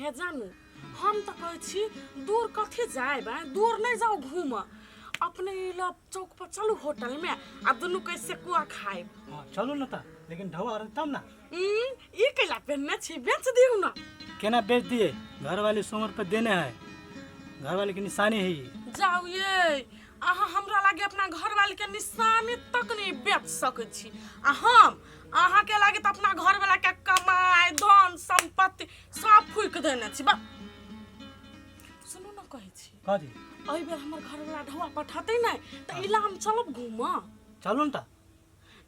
हे जानू, हम तऽ कहै छी दूर कथी जायब, आँय? दूर नहि जाउ घूमऽ, अपने ई लग चौक पर चलू होटल में आ दुनू के सेकुआ खायब। हाँ चलू ने तऽ, लेकिन ढौआ रहत तब ना। ई कैला पेनने छी, बेच दियौ ना। केना बेच दिए, घर वाले 100 रुपये देने है, घर वाले के निशानी है ई। जाउ ये, अहाँ हमरा लागे अपना घरवाली के निशानी तक नहीं बेच सकै छी, आ हम अहाँ के लागे तऽ अपना घरवाला के कमाई धन संपत्ति सब फूक देने छी। बा सुनू न, कहै छी कथी? एहि बेर हमर घरवाला ढौआ पठतै नहि तऽ इलाम चलब घूमऽ। चलू ने तऽ।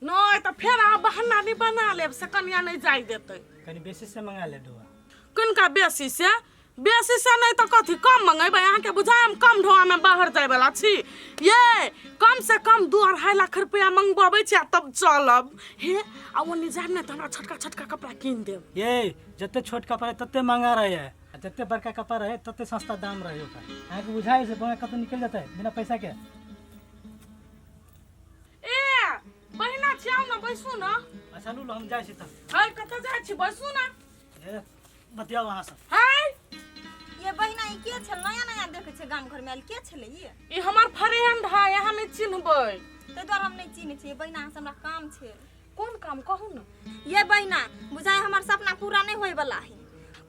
नहि तऽ फेर अहाँ बहाना नहि बना लेब से कनिया नहि जाय देतै। कनी बेसी से मंगा ले ढौआ। किनका बेसी से? बेसी से नहि तऽ कथी कम मंगेबै? अहाँके बुझाय हम कम ढौआमे बाहर जायवला छी? ये कम से कम 2-2.5 लाख रुपया मंगबबै छी आ तब चलब। हे आ ओन्नी जायब ने तऽ हमरा छोटका छोटका कपड़ा कीन देब। ये जते छोट कपड़ा तते महंगा रहे है, आ जते बड़का कपड़ा रहे तते सस्ता दाम रहे ओकर। अहाँके बुझाय से बड़ा कतौ निकल जेतै बिना पैसा के। ए बहिना छी, आउ ने बैसू ने। अच्छा लू, हम जाइ छी तब। है कतऽ जाइ छी, बैसू ने। ए बतियाउ अहाँ सब। है ये बहिना ई के छल? नया नया देखै छै गाम घर में आयल, के छलै ये? ई हमर फ्रेंड है, अहाँ नहि चिन्हबै। ताहि दुआरे हम नहि चिन्है छियै बहिना, अहाँ से हमरा काम छै। कोन काम कहू ने। ये बहिना बुझाय हमर सपना पूरा नहि होय वाला है।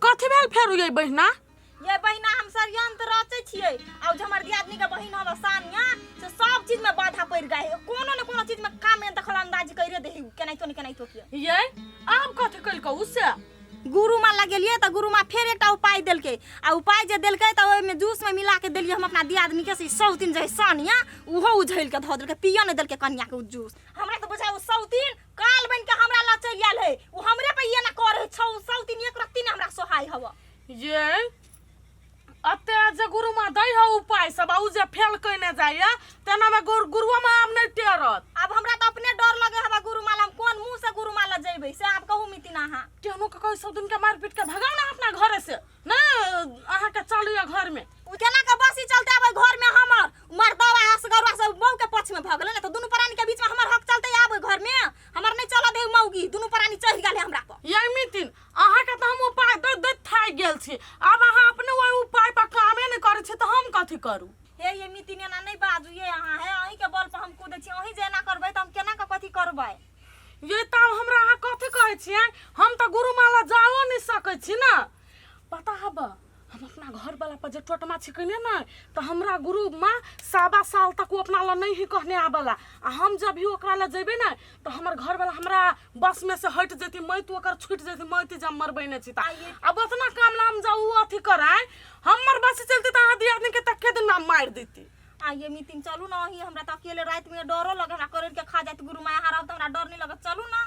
कथी भेल फेर ये बहिना? ये बहिना हम षड्यंत्र रचै छियै, आ जे हमर दियादनी के बहिन हवे सानिया से सब चीज में बाधा पड़ि गए है, कोनो ने कोनो चीज में काम में दखल अंदाजी करिए दे है, केनाहितो ने केनाहितो के। ये आब कथी कलकै उ से? गुरु माँ लग गेलियै तऽ गुरु माँ फेर एकटा उपाय देलकै, आ उपाय जे देलकै तऽ ओहिमे जूस में मिला के देलियै हम अपना दियादनी के, से 100 दिन जे है सानिया ओहो उझलि के धऽ देलकै, पियऽ नहि देलकै कनिया के उ जूस। हमरा तऽ बुझाय उ 100 दिन काल बनि के हमरा लग चलि आयल है, उ हमरे पे एना करे है, छौ 100 दिन एक रत्ती ने हमरा सोहाय हवा। ये अते जे गुरु माँ दै है उपाय सब आ उ जे फेल कयने जाइए तेना में गुरुआ माँ आब नहि टेरत। आब हमरा तऽ अपने डर लगे हवा गुरु माँ, हम कोन मुँह से गुरु माँ लग जइबै से आब कहू मितिन अहाँ। केहनो के कहै सब दिन के मारि पीट के भगाउ ने अपना घरे से, ने अहाँ के चलू घर में। उ केना के बसी चलते आबै घर में, हमर मर्दवा असगरवा सब मऊ के पक्ष में भऽ गेलै ने, तऽ दुनू प्राणी के बीच में हमर हक चलते आबै घर में, हमर नहीं चलऽ दे मौगी, दुनू प्राणी चढ़ि गेल हमरा पर। ये मितिन अहाँके तऽ हम उपाय दैत दैत थाकि गेल छी, आब अहाँ अपने ओहि उपाय पर कामे नहि करै छी तऽ हम कथी करू? हे ये मितिन एना नहि बाजू ये अहाँ, हे अहीं के बल पर हम कूदै छी, अहीं जे एना करबै तऽ हम केना के कथी करबै? ये तब हमरा अहाँ कथी कहै छियै? हम तऽ गुरु माला जाओ नहि सकै छी ने। पता हब हम अपना घर वाला पर जे टोटमा छिकने ने तऽ हमरा गुरु माँ 1.25 साल तक ओ अपना लग नहीं ही कहने आबला, आ हम जब भी ओकरा लग जेबै ने तऽ हमर घर वाला हमरा बस में से हटि जेती, मैत ओकर छूटि जेती, मैत जब मरबै नहि छी तऽ। आब ओतना काम ला हम जाउ अथी कराय, हमर बस चलती तऽ अहाँ दियादनी के तक्के दिन मारि देती। आ ये मितिन चलू ना अहीं, हमरा तऽ अकेले राति में डरो लगे, हमरा करैल के खा जायत गुरु माया, रहब तऽ हमरा डर नहीं लगत, चलू ना।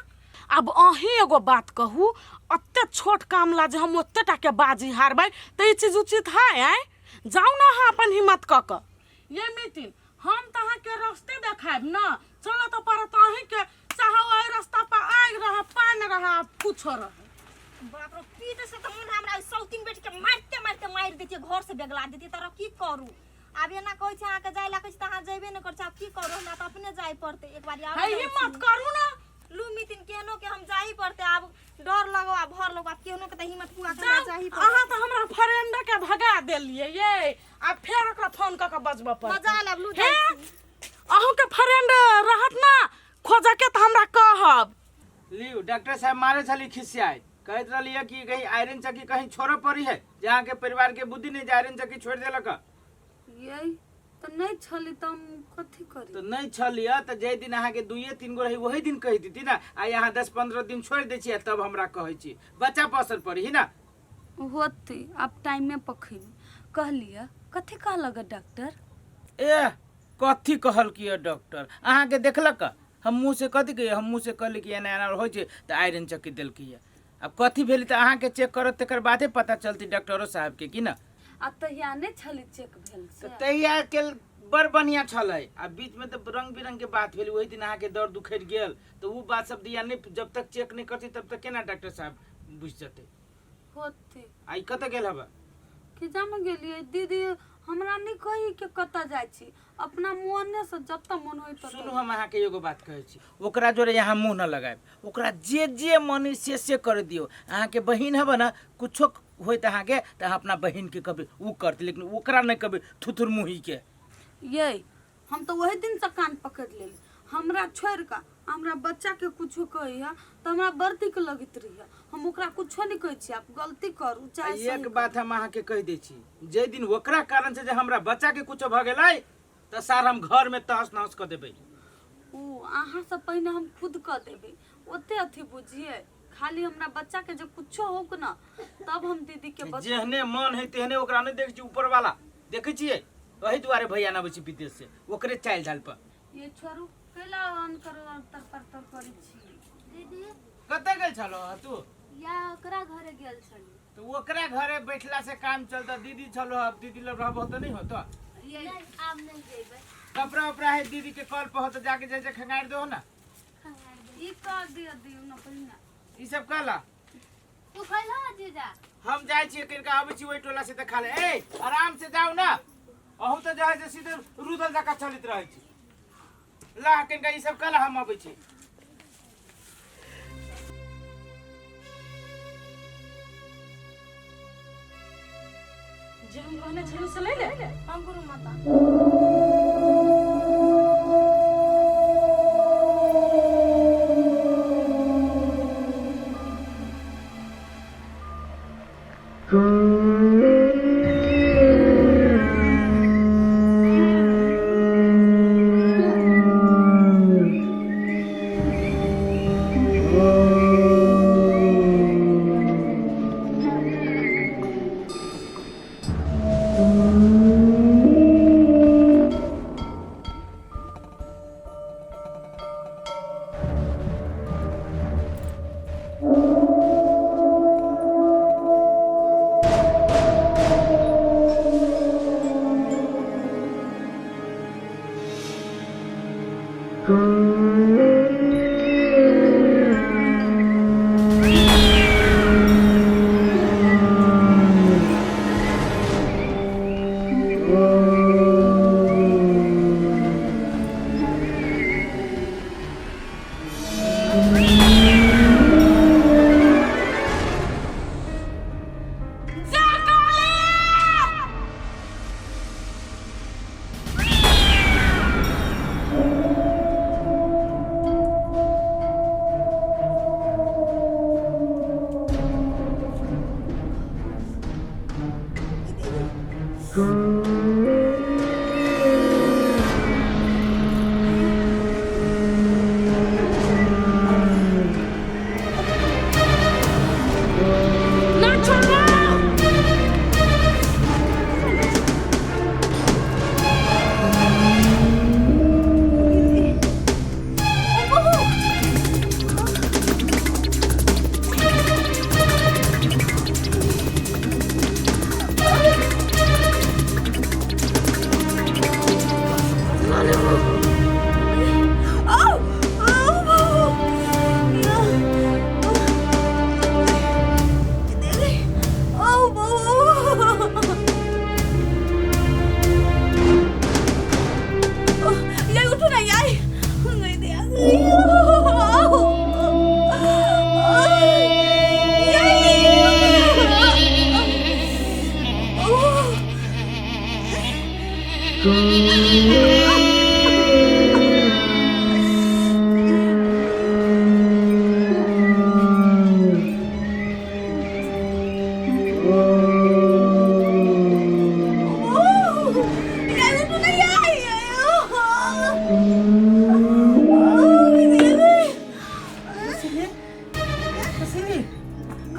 आब अहीं एगो बात कहू, अते छोट काम ला जे हम ओते टा के बाजी हारबै तऽ ई चीज उचित है? आँय जाउ ना अहाँ अपन हिम्मत कऽ कऽ। ये मितिन हम तऽ अहाँके रस्ते देखायब ना, चलऽ तऽ पड़त अहींके, चाहे ओहि रास्ता पर आगि रहै पानि रहै कुछो रहै। बाप रे पीठ से तऽ मन हमरा सौतीन बेटी के मारते मारते मारि देतियै, घर से बेगला देतियै, तर की करू आब? एना कहै छै अहाँके जाय ला कहै छै तऽ अहाँ जेबे नहि करै छै, आब की करू? हमरा तऽ अपने जाय पड़तै एक बार। है हिम्मत करू ना। लू मितिन केहनो के हम जाही पड़तै, आब डर लगो आ भर लगो, आब केहनो के तऽ हिम्मत पुआ के हमरा जाही पड़तै। अहाँ तऽ हमरा फ्रेंड के भगा देलियै ये, आ फेर ओकरा फोन कऽ के बजबऽ पड़तै। मजा आयल, आब लू हे जाइ छी। अहूँके फ्रेंड रहत ना खोजऽ के तऽ हमरा कहब। लियौ डॉक्टर साहब मारे छली खिसियाए, कहैत रहली है कि कहीं आयरन चक्की कहीं छोड़ऽ पड़ी है, जे अहाँके परिवार के बुद्धि नहीं जे आयरन चक्की छोड़ देलक। ये तऽ नहि छली तऽ हम कथी करी? तऽ नहि छलियै तऽ जाहि दिन अहाँके 2-3 गो रही वही दिन कहि देती ना, आइ अहाँ 10-15 दिन छोड़ि दै छियै तब हमरा कहै छी, बच्चा पसन्द पड़ी ही ना। होती आब टाइमे पखिन कहलियै। कथी कहलक डॉक्टर? एह कथी कहलकै डॉक्टर, अहाँके देखलक? हम मुँह से कथी कहियै? हम मुँह से कहली कि एना एना होइ छै तऽ आयरन चक्की देलकै। आब कथी भेलै तऽ अहाँके चेक करत तकर बादे पता चलतै डॉक्टरो साहबके कि ना। आ तहिया नहि छलै चेक भेल से? तऽ तहिया के बड़ बढ़िआँ छलै, आ बीचमे तऽ रंग बिरंगके बात भेल, ओहि दिन अहाँके दर्द उखड़ि गेल तऽ ओ बात सब दिया नहि, जब तक चेक नहि करतै तब तक केना डॉक्टर साहब बुझि जेतै? होतै। आ ई कतऽ गेल हबे? कि जान गेलियै दीदी, हमरा नहि कही के कतऽ जाइ छी, अपना मोने से जतऽ मन होय ततऽ। सुनू हम अहाँके एगो बात कहै छी, ओकरा जोरे यहाँ मुँह न लगायब, ओकरा जे जे मन से से कर दियौ, अहाँके बहिन हबे ने, कुछो होइत अहाँके तऽ अहाँ अपना बहिनके कहबै ओ करतै, लेकिन ओकरा नहि कहबै थुथुर मुहीके। ये हम तऽ ओहि दिनसँ कान पकड़ि लेली, हमरा छोड़ि कऽ हमरा बच्चाके कुछो कहैया तऽ हमरा बड़ दिक लगैत रहैया। हम ओकरा कुछो नहि कहै छियै, आब गलती करू चाहे सही एक बात हम अहाँके कहि दै छी, जाहि दिन ओकरा कारण से जे हमरा बच्चाके कुछो भऽ गेलै तऽ सार हम घरमे तहस नहस कऽ देबै। ओ अहाँसँ पहिने हम खुद कऽ देबै, ओते अथी बुझियै। खाली हमरा बच्चाके जे कुछो होक न तब हम दीदीके बता। जेहने मन है तेहने ओकरा नहि देखै छी, ऊपर वाला देखै छियै, एहि दुआरे भैया न अबै छै विदेश से, ओकरे चालि ढाल पर। ये छोड़ू, कैला अन करो तर पर तर करै छी। दीदी कतऽ गेल छलो तू? या ओकरा घरे गेल छली। तऽ ओकरा घरे बैठला से काम चलता? दीदी छलो, अब दीदी लग रहबो तऽ नहीं होतो। ये नहीं, आब नहीं जेबै। कपड़ा उपड़ा है दीदी के कल पर हो तो जाके जैसे खंगार दो ना। ई कर दिअ दियौ न पहिने ई सब कहला। तू खैलह जीजा? हम जाइ छियै किनका आबै छी ओहि टोला से तऽ खा ले। ए आराम से जाउ ना, अहूँ तऽ जाइ से सीधे रुदल जकाँ चलैत रहै छी। ला किनका ई सब कहला, हम अबै छी। जे हम कहने छलहुँ से ले ले। हम गुरु माता। ना छोड़ो। यार उठो ना यार।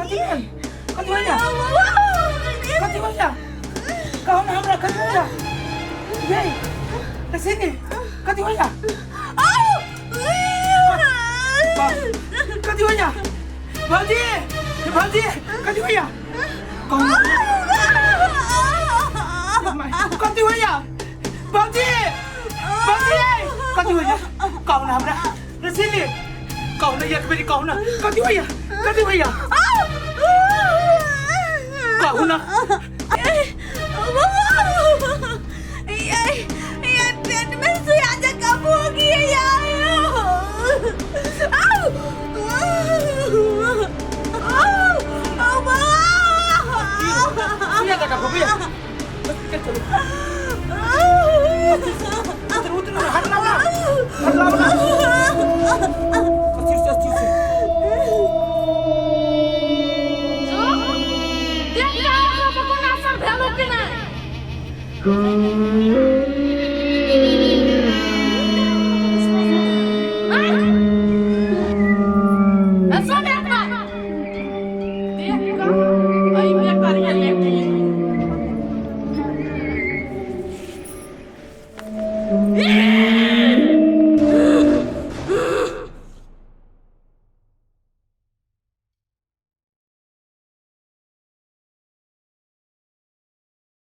कथी भेल? कथी होइया? कथी होइया? कहू ने हमरा, कथी होइया? ये कसिनी, कथी होइया? कथी होइया भौजी? भौजी, कथी होइया? कहू ने, कथी होइया भौजी? भौजी, कथी होइया? कहू ने हमरा। रसीली, कहू ने, एक बेरी कहू ने, कथी होइया? कथी होइया? कहू ना। ये पेट में सुइया जकाँ भोगी यार। आउ आउ आउ। होबे हॉस्पिटल चलू। उतर उतर, हाथ लाओ ना, हाथ लाओ ना। अस्थिर से, अस्थिर से। जो देख के ओकरा पर कोनो असर भेलो कि नहि? आँय? ए, सुन एक बार। देख कऽ अइबे करिहे लेकिन।